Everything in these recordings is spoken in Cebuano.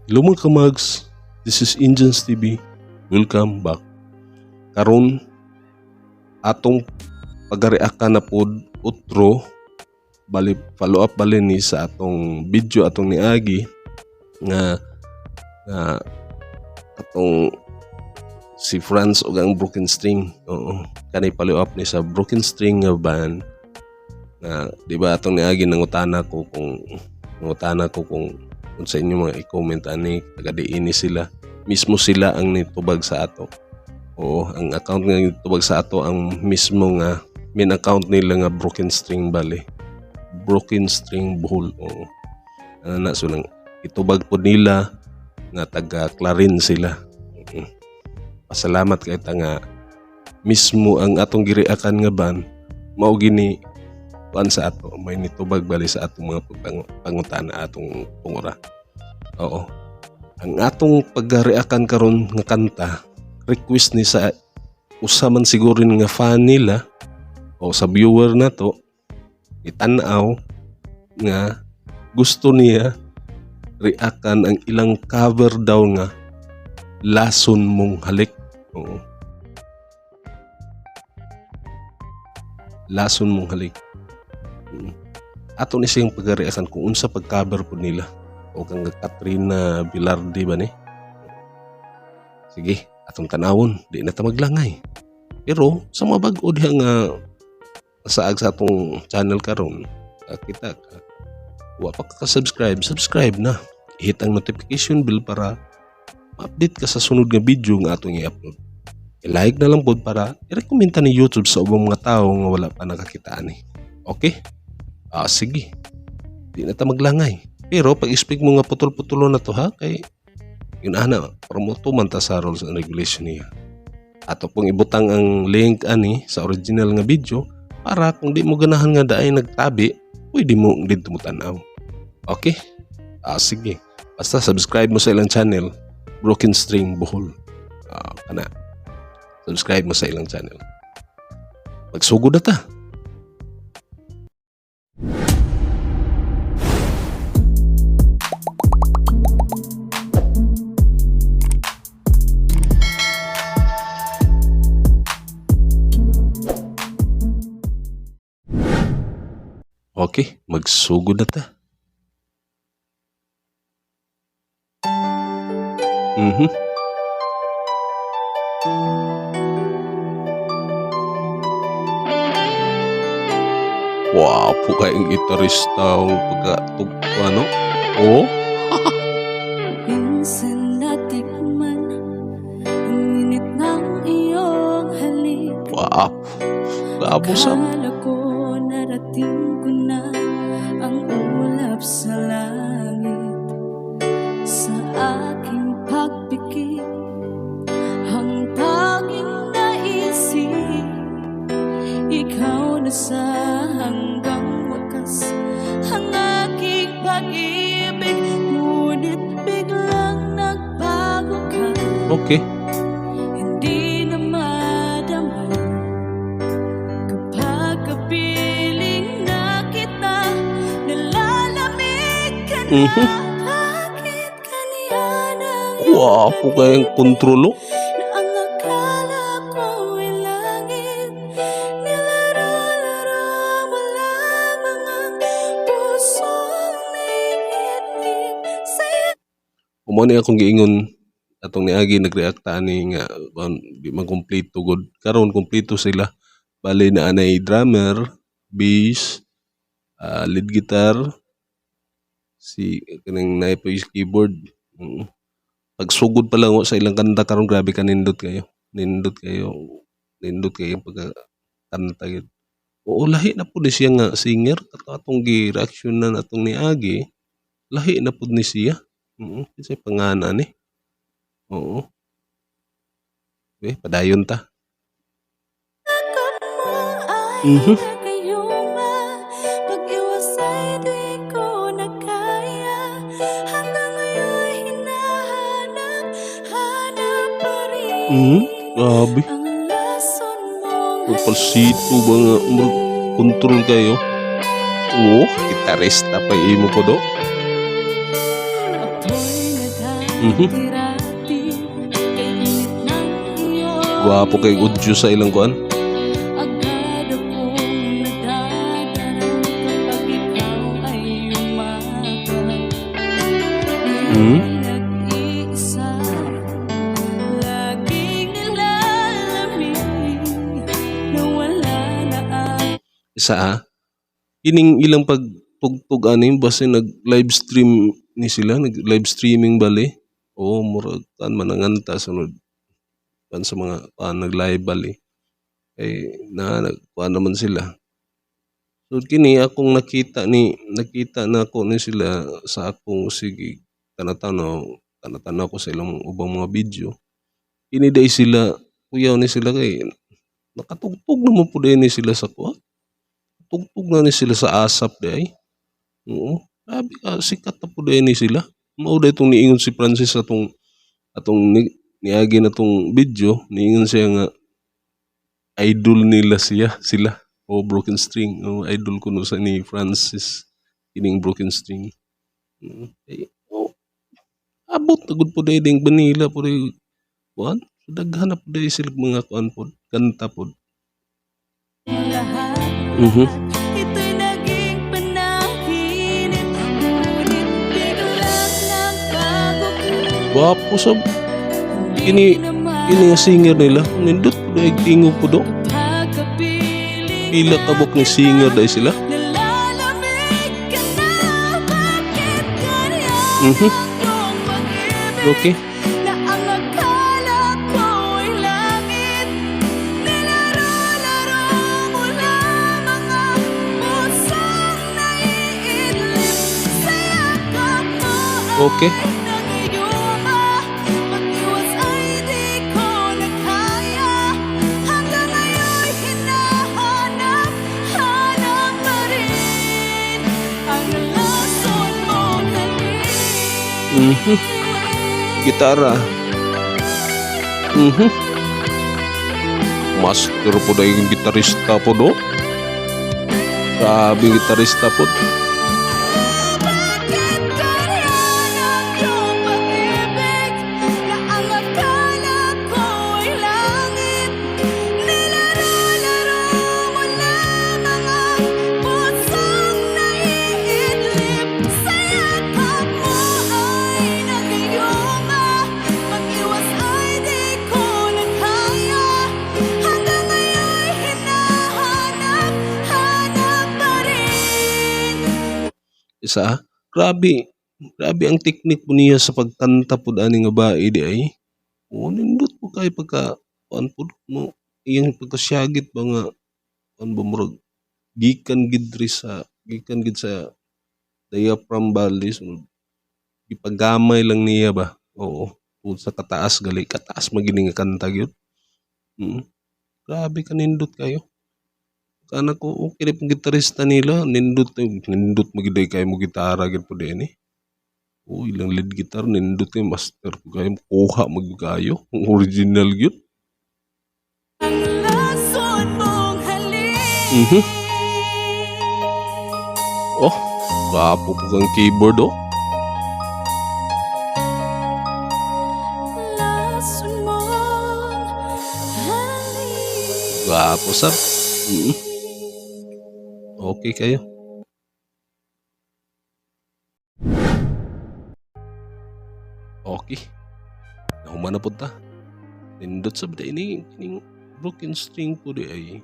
Hello, mga kamags, this is Indians TV. Welcome back. Karon atong pagareakan na pod utro, bali follow up bali ni sa atong video atong niagi nga nga atong si Franz ug ang Broken String. Oo, kani follow up ni sa Broken String nga band nga di ba atong niagi nangutana ko kung sa inyo mga i-comment ani, taga diini sila. Mismo sila ang nitubag sa ato. Oo, ang account nga nitubag sa ato ang mismo nga main account nila nga Broken String, bali Broken String Bohol. Oo, ano na, so nang itubag po nila nga taga Clarin sila. Pasalamat kay ta nga mismo ang atong gireakan nga band mao gini kuan sa ato, may nitubag bali sa atong mga pangutana, atong pungura. Oo. Ang atong pagreakan karon nga kanta, request ni sa usa man siguro ni nga fan nila o sa viewer na to, itan-aw nga gusto niya reakan ang ilang cover daw nga Lason Mong Halik. Oo. Lason Mong Halik. Ato ni siyang pagreakan kung unsa pag-cover po nila o kang Katrina Velarde ba ni. Sige, atong tanawon, di na ta maglangay. Pero sa mga bag-o diha nga saag sa atong channel karon, kita ka, wa pa ka subscribe, subscribe na. I-hit ang notification bell para ma-update ka sa sunod nga video nga atong i-upload. I-like na lang pod para i-recommend ta ni YouTube sa ubang mga tao nga wala pa nakakita ani. Okay? Ah, sige. Di na ta maglangay. Pero pag-expect mo nga putol-putulo na to ha, kay yun ana, promoto man ta sa rules and regulation niya. Ato pong ibutang ang link ani sa original nga video para kung di mo ganahan nga daay nagtabi, pwede mo didto mo tan-aw. Okay? Ah, sige. Basta subscribe mo sa ilang channel, Broken String Bohol. Ah, kana. Subscribe mo sa ilang channel. Magsugod na ta. Okay, magsugod na ta. Wapo kayong gitarista ang pagka ano? Oh, Minsan natikman ang init ng iyong halik. Wapo. Gabo sa Akala ko narating ko na ang ulap sa langit. Sa aking pagpikit, ang tanging naisip, ikaw na sa hanggang wakas ang aking pag-ibig. Ngunit biglang nagbago ka. Hindi na madama kapag kapiling na kita, nalalamig ka na. Bakit kanya nang Wapo kayong kontrolo. na ang akala ko'y langit, nilaro-laro mo lamang ang pusong naiinip sa'yo. Mao ni akong giingon atong niagi nag-react ta ani nga di man kompleto gud. Karon kompleto sila. Bali naa nay drummer, bass, lead guitar, si kaning naay pa keyboard. Pagsugod pa lang sa ilang kanta karon, grabe ka nindot kayo. Nindot kayo. Nindot kayo pagka kanta gyud. Oo, lahi na pud ni siya nga singer kato atong gi-reaksyonan atong niagi. Lahi na pud ni siya. Kinsay pangana ni? Oo. Eh, padayon ta. Ay nagayuma. Pag-iwas ay di ko na kaya. Hanggang ngayon hinahanap, hanap pa rin Grabe. ang lason mong Ang falsetto ba nga murag control kayo. Oh, gitarista pa imo ko do. Apoy na Dati-rati kay init ng iyong Gwapo kay audio sa ilang kuan. Agad akong nadadarang kapag ikaw ay umakap. Nag-iisa, laging nilalamig na wala na ang Isa ah. Kining ilang pagtugtog ani, basta nag live stream ni sila, nag live streaming bali. Oo, murag kan mananganta sunod kan sa mga nag live bali. Eh na nagkuan naman sila. So kini akong nakita ni, nakita na ako ni sila sa akong sige tanaw-tanaw, tanaw-tanaw ko sa ilang ubang mga video. Kini day sila, kuyaw ni sila kay nakatugtog naman pud ni sila sa kuan. Tugtog na ni sila sa ASAP diay. Oo, grabe ka sikat na pud ni sila. Mao day itong niingon si Francis atong atong ni, niagi na tong video, niingon siya nga idol nila siya, sila. O Broken String, o idol ko no sa ni Francis kining Broken String. Eh, oh, abot na gud pud ding Manila pud kuan. Daghan na pud sila mga kuan pud, kanta pud. Lahat. Ito'y naging panaginip, ngunit biglang nagbago. Gwapo sab Hindi kini naman kini nga singer nila, nindot pud ay tingog pud do. Pagkapiling Pila kabuk ni singer dai sila. Nalalamig ka na, bakit ganyan ang pag-ibig na ang akala ko ay langit? Nilaro-laro mo lamang ang pusong naiidlip. Sa yakap mo ay nagayuma. Pag-iwas ay di ko na kaya. Hanggang ngayon'y hinahanap, hanap pa rin ang lason mong halik. Gitara. Master po dahil yung gitarista po do. Grabe yung gitarista po. Bakit ganyan ang iyong pag-ibig na ang akala ko ay langit? Nilaro-laro mo lamang ang pusong naiidlip. Sa yakap mo ay nagayuma. Pag-iwas ay di ko na kaya. Hanggang ngayon'y hinahanap, hanap pa rin. Isa ah. Grabe. Grabe ang teknik po niya sa pagkanta po ani nga bae di ay. O nindot po kay pagka kuan po mo iyang pagkasyagit ba nga kuan ba, murag gikan gid diri sa, gikan gid sa diaphragm bali, sunod gipagamay lang niya ba. Oo. Tungod sa kataas gali, kataas magini nga kanta gyud. Grabe ka nindot kayo. Kana ko okay rin pong gitarista nila, nindot nindot magid kay mo gitara gid po din eh. Oh, ilang lead guitar nindot kay master po kayo, kuha mag kayo, ang original gyud. Ang lason mong halik. Oh, gwapo po kang keyboard oh. Lason mong halik. Gwapo sab. Okay kayo. Okay. Nahuman na pud ta. Nindot sa bida ini kining Broken String po di ay.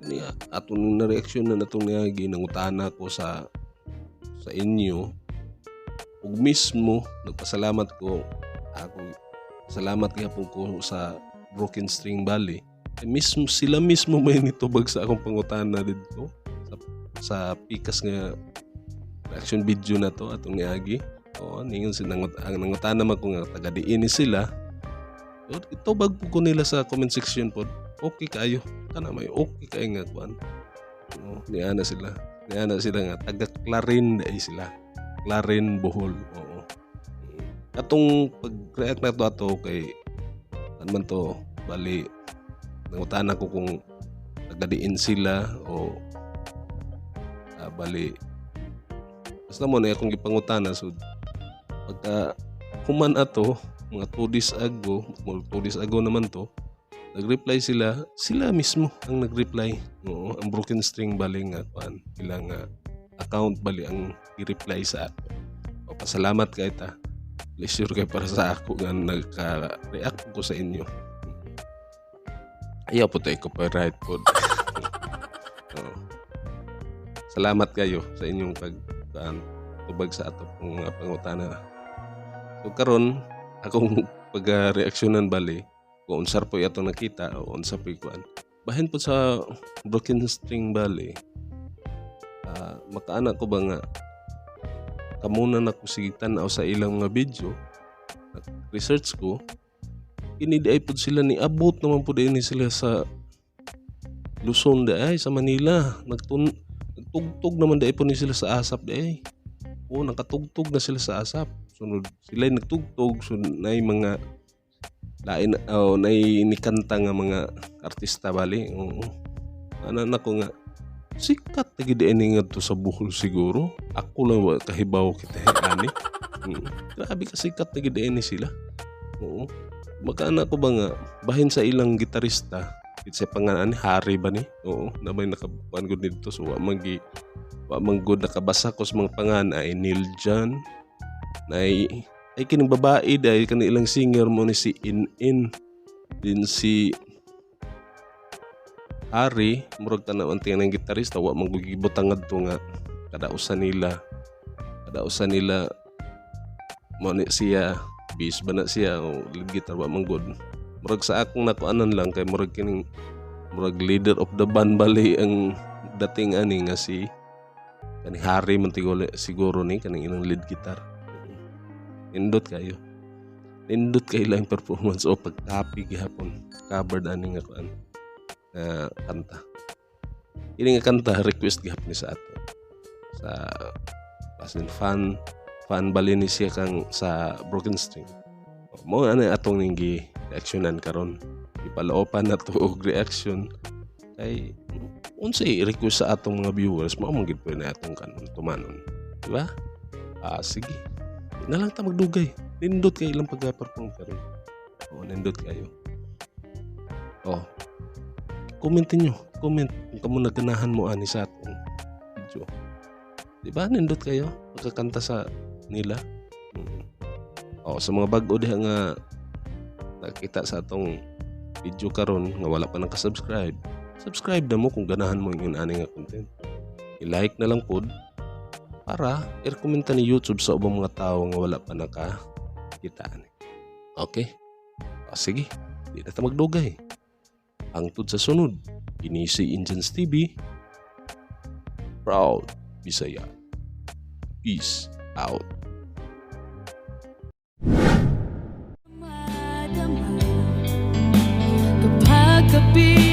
Kani atong na reaksyon na natong niagi, nangutana ko sa inyo ug mismo nagpasalamat ko ako, salamat gihapon ko sa Broken String Bali. Eh, mismo sila mismo may nitubag sa akong pangutana didto sa pikas nga reaction video na to atong niagi. Oo, ningon si nangut ang nangutana man ko nga taga diin ni sila. So, itubag po ko nila sa comment section po. Okay kayo. Kana may okay kayo nga kuan. Oo, niana sila. Niana sila nga taga Clarin dai sila. Clarin, Bohol. Oo. Atong pag-react na to ato kay kan man to bali, nangutana ko kung taga diin sila o bali basta mo na akong gipangutana, so pagka Human ato, mga 2 days ago, mga 2 days ago naman to, nag-reply sila, sila mismo ang nag-reply. Oo, ang Broken String bali nga kuan, ilang account bali ang i-reply sa ato. O, pasalamat kay ta. Pleasure kay para sa ako nga nagka-react ko sa inyo. Ayaw po tayo copyright po. Oo. Salamat kayo sa inyong pag kuan, tubag sa ato pong mga pangutana. So karon akong pag-reaksyonan bali kung unsa po ato nakita o unsa po kuan. Bahin po sa Broken String bali, makaana ko ba nga kamuna na ko sige tan-aw sa ilang mga video, research ko kini, di ay pud sila ni abot naman pud ini sila sa Luzon di ay sa Manila, nagtugtog naman di ay po ni sila sa ASAP di ay. Oo, nakatugtog na sila sa ASAP. Sunod sila nagtugtog, so nay mga lain oh, nay nikanta nga mga artista bali. Oo. Ana na ko nga sikat na gid ini ngadto sa Bohol siguro. Ako lang wa kahibaw kita ani. Grabe ka sikat na gid ini sila. Oo. Makaana ko ba nga bahin sa ilang gitarista, sa pangalan ani Harry ba ni? Oo, na may nakakuan gud dito, so wa man gud nakabasa ko sa mga pangan ay Neil John nay ay kining babae dahil kani ilang singer mo ni si In In din si Harry, murag tanaw ang tingnan ng gitarista, wa man gud gibutang ngadto nga kada usa nila mo ni siya bass ba na siya o lead guitar, wa man gud. Murag sa akong nakuanan lang kay murag kining murag leader of the band bali ang dating ani nga si kani Harry man siguro ni kaning ilang lead guitar. Nindot kayo, nindot kay ilang performance o pagkapi gihapon covered ani nga kuan nga kanta. Ini nga kanta request gihapon ni sa ato sa basin fan fan bali ni siya kang sa Broken String. Mo ano atong ning gi reaksyonan karon, ipaloopan na to og reaction kay unsay request sa atong mga viewers, mao man gid po na atong kanon tumanon, di ba? Ah, sige, di na lang ta magdugay. Nindot kay ilang pagka-perform karon. Oo, nindot kayo. Oh, comment niyo, comment kung kamo naganahan mo ani sa atong video. Di ba nindot kayo pagkakanta sa nila? Oh, sa mga bag-o diha nga nakita sa atong video karon nga wala pa naka-subscribe, subscribe na mo kung ganahan mo yung ani nga content. I-like na lang pod para i-recommend ni YouTube sa ubang mga tao nga wala pa nakakita ani. Okay? O, sige, di na ta magdugay. Hangtod sa sunod, ini si Injans TV. Proud Bisaya. Peace out. Madama kapag kapiling.